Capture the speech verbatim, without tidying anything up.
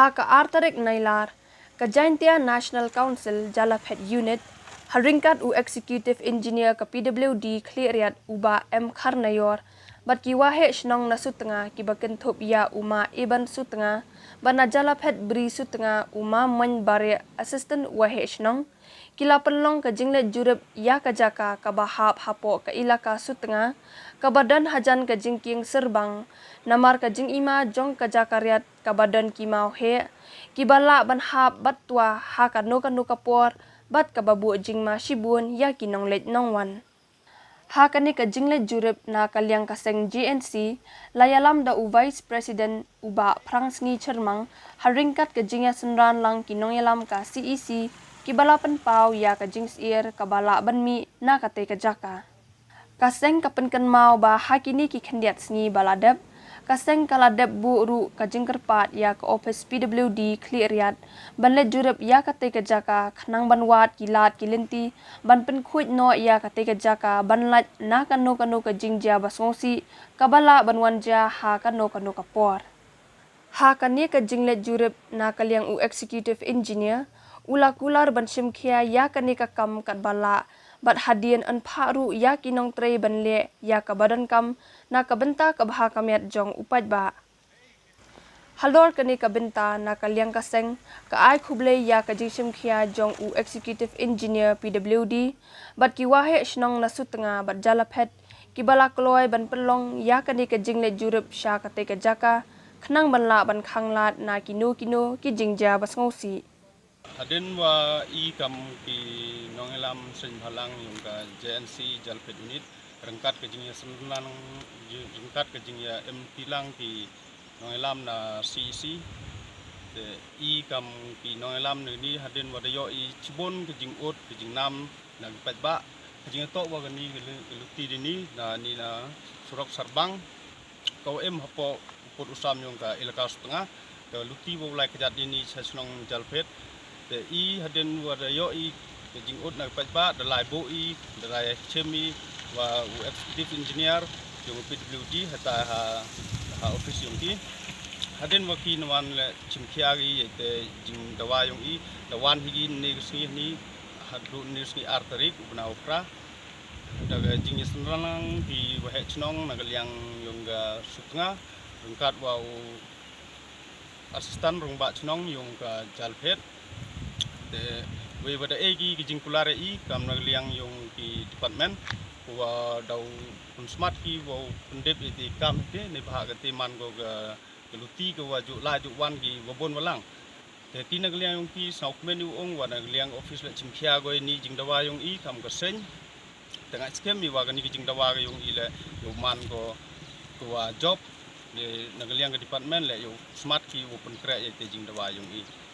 Ha ka ar tarik Nailar, ka Jaintia National Council Jalaphet Unit, ha ryngkat u Executive Engineer ka P W D Khliehriat u Bah M Kharnaior, bad ki waheh shnong na Sutnga kiba kynthup ïa u Ma Eben Sutnga, bad na Jalaphet Bri Sutnga u Ma Meng Bareh Assistant Waheh Shnong, ki la pynlong ka jingleit jurip ïa ka jaka kaba hap hapoh ka ilaka Sutnga, kaba don hajan ka jingkieng Serbang, namar ka jingima jong ka jaka riat kaba don ki mawheh, kiba lah ban hap bad twa ha kano kano ka por, bad kaba buh jingma shibun ïa ki nongleit nongwan. Ha kane ka jingleit jurip na ka liang ka seng J N C, la ïalam da u Vice President u Bah Phrangsngi Chyrmang, ha ryngkat ka jingïasynran lang ki nongïalam ka C E C, kiba la pynpaw ïa ka jingsyier kaba lah ban mih na katei ka jaka. Ka seng ka pynkynmaw ba ha kine ki khyndiat sngi ba la dep, ka seng ka la dep buh ruh ka jingkyrpad ïa ka ophis P W D Khliehriat ban leit jurip ïa katei ka jaka, khnang ban wad ki lad ki lynti ban pynkhuid noh ïa katei ka jaka ban lait na kano kano ka jingjia ba sngewsih kaba lah ban wan jia ha kano kano ka por. Ha kane ka jingleit jurip na ka liang u Executive Engineer, u la kular ban shim khia ïa kane ka kam katba lah, bad hadien yn phah ruh ïa ki nongtrei ban leh ïa kaba donkam na ka bynta ka bha ka miat jong u paidbah. Halor kane ka bynta na ka liang ka seng, ka ai khublei ïa ka jingshim khia jong u Executive Engineer P W D, bad ki waheh shnong na Sutnga bad Jalaphet, kiba la kloi ban pynlong ïa kane ka jingleit jurip sha katei ka jaka, khnang ban lah ban khanglad na kino kino ki jingjia ba sngewsih. Hadien wa i kam ki nongïalam seng bhalang yong ka J N C Jalaphet Unit, ryngkat ka jingïasynran lang, ryngkat ka jingïa M P lang ki nongïalam na C E C. Te i kam ki nongïalam ne ni hadien wa da ïoh i chibun ka jingud ka jingnam na ki paidbah, ka jingïatoh wa kani ka lu-, ka luti dini na ni na surok Sarbang, ka wa em hapoh u pud u sam yong ka ilaka Sutnga, ka luti wa u lai kjat dini sha shnong Jalaphet. Te i hadien wa da ïoh i ka jingud na ka paidbah, da lai buh i, da lai chim i wa u executive engineer yong u P W D hata ha, ha office yong ki. Hadien wa ki nwan le chim khia ki ïa te jingdawa yong i, da wan hi ki ne ka sngi ni, hadien ne ka sngi ar tarik u bnai u Phra. Da ka jingïasynran lang ki waheh chnong na ka liang yong ka Sutnga, ryngkat wa u assistant rangbah chnong yong ka Jalaphet. Te wei wa da ei ki, ki jingkular i kam na ka liang yong ki department, wa da u pynsmat ki wa u pyndep i te kam te ne bha ka te man ko ka, ka luti ka wa ju la ju wan ki wa bun wa lang. Te ti na ka liang yong ki sngewkmen i u ong wa na ka liang office le chim khia ko i ni jingdawa yong i kam ka seng. Te nga skhem i wa kani ka jingdawa ka yong i le yow man ko, ko wa job, le na ka liang ka department le yow smat ki u pynkhreh ïa te jingdawa yong i.